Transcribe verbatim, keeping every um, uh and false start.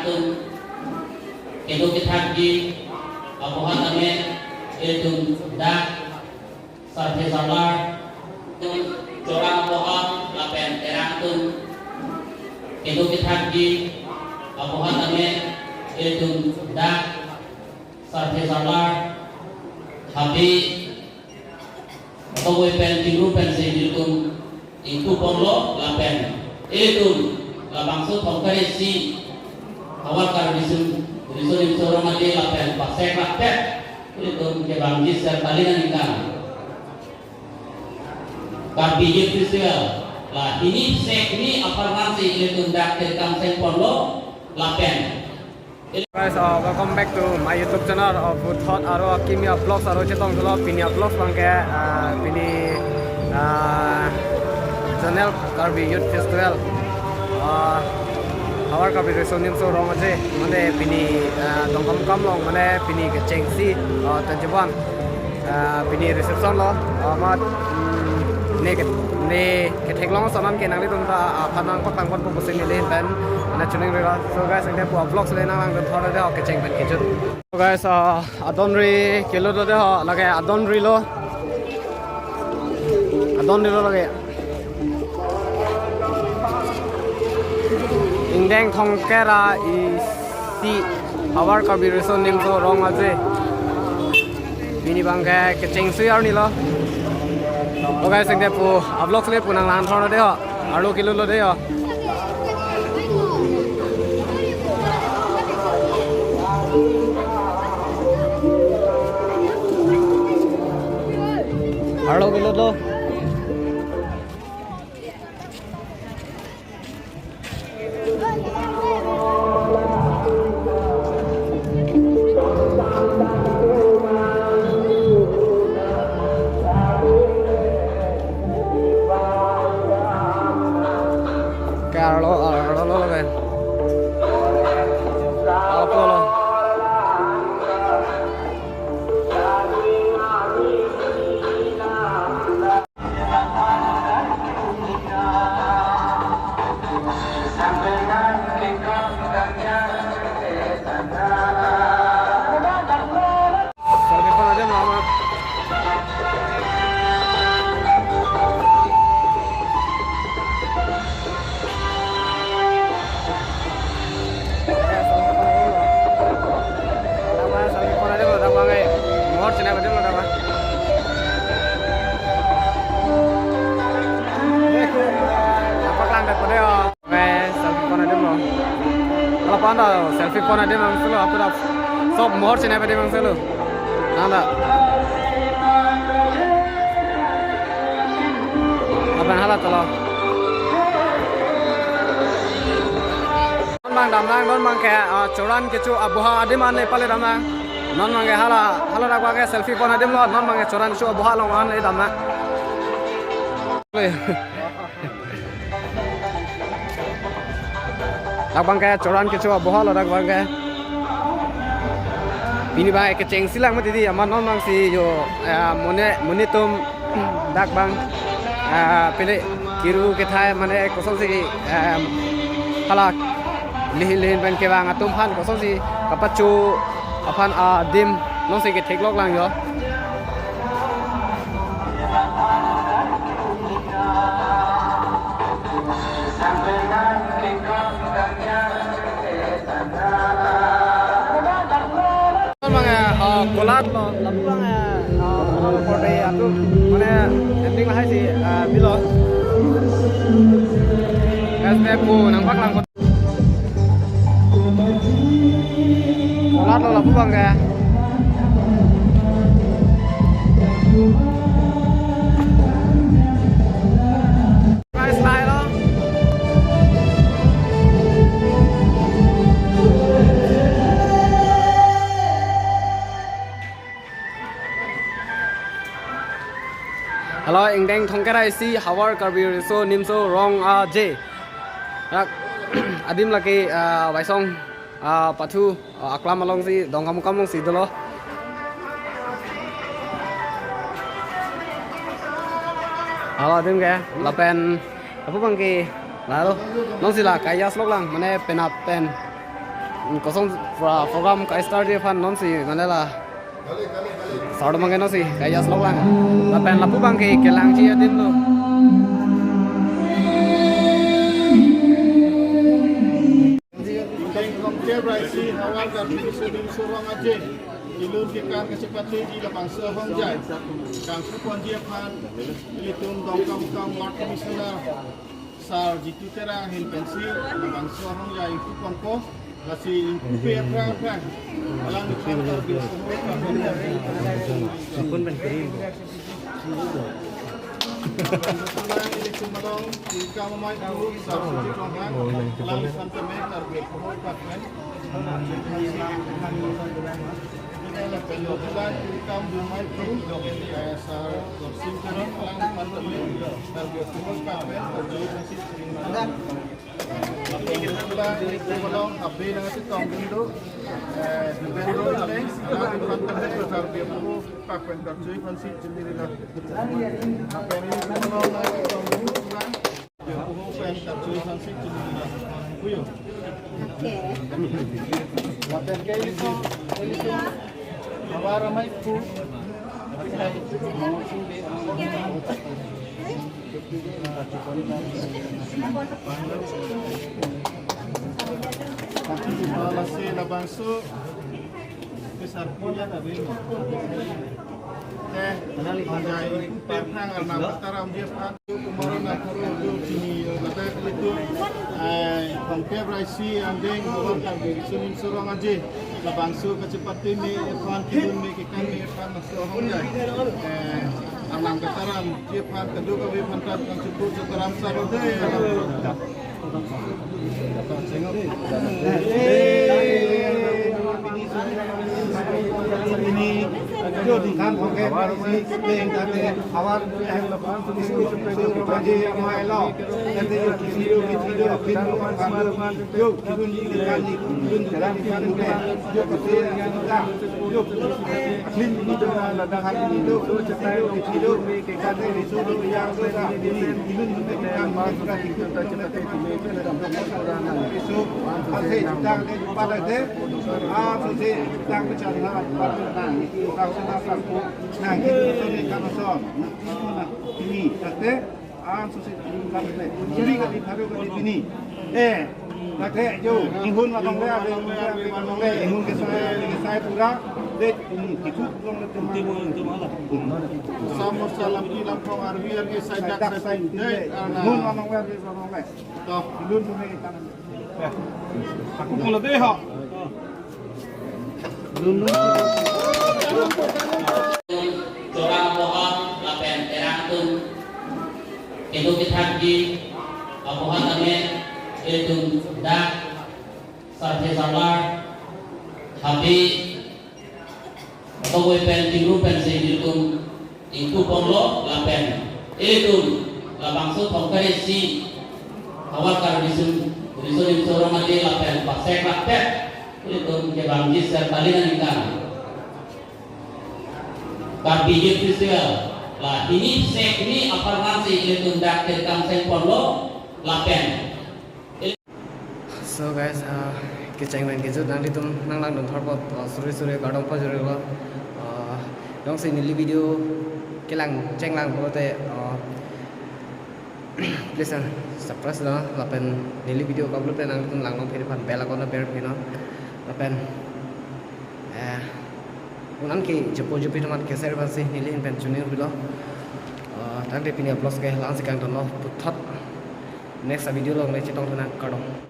Keduk kethakji aboha tame ilitum dak sarthe sarlar, chorang aboha lapen terang atum keduk kethakji aboha tame ilitum dak sarthe sarlar, habi kawoi pen chingrum pensi ilitum ingpu ponlo lapen ilitum labangso Thongkere isi Havar Karbi Riso Nimso Rong Aje lapen pasek lapen ilitum kevangji serkali nangkang Karbi Youth Festival la hini sek ni apar nangsi ilitum dak terkam seng ponlo lapen Guys, uh, welcome back to my YouTube channel of Bhuthot aro Kimia Vlogs aro chetong dolo pini vlogs abangke, uh, pini, uh, channel Karbi Youth Festival, uh, Havar Karbi Riso Nimso Rong Aje mane pini, uh, Dongkamukam along mane pini kechengsi, uh, twenty-one, uh, pini reception lo, uh, amat, mm, ne ke, ne ketheklong ason an ke nanglitum ta, ah, aphan nangpaklang ponpo pusi neli pen nangchiningrilo. So guys, angke pu vlogs le nanglangdun thor de ho kecheng pen kejut. So guys, ah, adonri kelutlo de ho, lake adonri lo. Adonri lo lake. Ingdeng Thongkere isi Havar Karbi Riso Nimso Rong Aje. Pini abangke kechengsi arni lo. Okay, sengte pu vlogs le pu nanglang thor de ho. Arlo kelutlo de ho. Arlo kelutlo. Ke arlo, arlo lo, lo ke. Arlo lo. Selfie pon adim lo. Kalau pon ta selfie pon adim langsung lo, apu ta sob mohor chini adim langsung lo. Nanda. Lapen hala tolo. Non abang damnang, non abangke, ah, choran kecho aboha adim an le pale damnang. Non abangke hala, hala dak abangke selfie pon adim lo, non abangke choran kecho aboha along an le damnang. Dak abangke choran kecho aboha lo dak abangke. Pini abangke kechengsi lang mati di, amat non abangsi yo, eh, monit, monit atum dak abang, eh, pele kiru kethai mane kosonsi, eh, hala lihin lihin pen kevang atum aphan kosonsi kapacho aphan adim nonsi ketheklok lang yo. Abang, eh, oh, kolat lo, lapu abang, eh, oh, kolat lo korde atum, mane, ending lahai si, eh, bilo. Guys, ne pu nangpaklang. Kolat lo lapu abangke. Guys, lahai lo. Hala ingdeng Thongkere isi Havar Karbi Riso Nimso Rong Aje. Rak adim lake, ah, Waisong, ah, pathu, ah, aklam alongsi, Dongkamukam alongsi dolo. Hala adim ke, lapen, lapu abangke, lalo, nonsi la kayas lok lang, mane penap pen. Kosong pra program ka-start ji aphan non si mane la. Sar atum abang ke non si ka-adjust lok lang. Lapen lapu abang ke kelangji adim lo. Ingdeng thomkep ra isi Howraghat Karbi Riso Nimso Rong Aje kelun kekan kachepateji labangso ahongjai kangpu ponji aphan ilitum Dongkamukam Ward Commissioner Sar Jitu Terang ahin pensi labangso ahongjai ingpu ponpo. Lasi ingpupe aphrang aphrang alangphan Karbi Riso Nimso Rong Aje. Apun pen kiri. Ilitum along, ingkam amei aphu, Sar Sujit Ronghang, alangphan tame Karbi Riso Nimso Rong Aje. Pen lo tulang, ingkam amei aphu, eh, Sar Dorsing Teron, alangphan tame Karbi Riso Nimso Rong Aje. Ilitum along, abe nangchetong dun do, eh, Dibendro Engleng, alangphan tame Karbi Riso Nimso Rong Aje. Pak pen kap jui pan si jendiri la. Apa ini kalau na kita pulang. Dia puhung pen kap jui pan si jendiri la. Puyo. Oke. Lapen ke itu, itu. Howraghat amei aphu. Lasi labangso. Besar punya tapi. Eh, anjai, pernah ngarna mataram dia pan. Kemarin aku dulu sini, eh, kata itu, eh, thomkep ra isi ingdeng Howraghat Karbi Riso Nimso Rong Aje. Labangso kachepateme aphan kelun me kekan me aphan laso ahongjai. Eh, anam kataram dia aphan kadokave aphan tat nangchepur chetaram sarode. Ini, ate, an susi lim kan le. Suri kali, tharu kali, pini. Eh, ate, jo, inghun matong le, ave, ave, matong le, inghun ke sai, ke sai pura, de, ini, tiku, long le, timu, timu, ala. Sama salam di lampong arwi, arwi, sai dak, sai dak, sai sai dak, de, ana. Inghun matong le, ave, matong le. Toh. Inghun, inghun, inghun. Aku pula deh, ha. Chorang apohot lapen erang atum keduk kethakji apohot tame ilitum dak sarthe sarlar happy Kotoboi pen chingrum pensi ilitum ingpu ponlo lapen ilitum labangso thomkep ra isi Howraghat Karbi Riso Nimso Rong Aje lapen pasek rapet ilitum kevangji Sertalin aningkan Karbi Youth Festival la hini sek hini apharman si ilitum dak tirkamseng ponlo lapen So guys, uh, kecheng pen kejut nanglitum nanglangdun thorpot, uh, suri suri kardom pajirlo. Uh, jongsi neli video kelang chenglang pulote, uh, please, uh, subscribe do lapen neli video ka-upload pen nanglitum langdun pherephan bell icon na ber phino. Lapen, eh, un-an ke jepo jepi tomat keser phan si neli ahin pen chunir bilo. Uh, tangte pini vlogs ke la-an si kangtonlo puthot. Next video along le chetongthu nang kardom.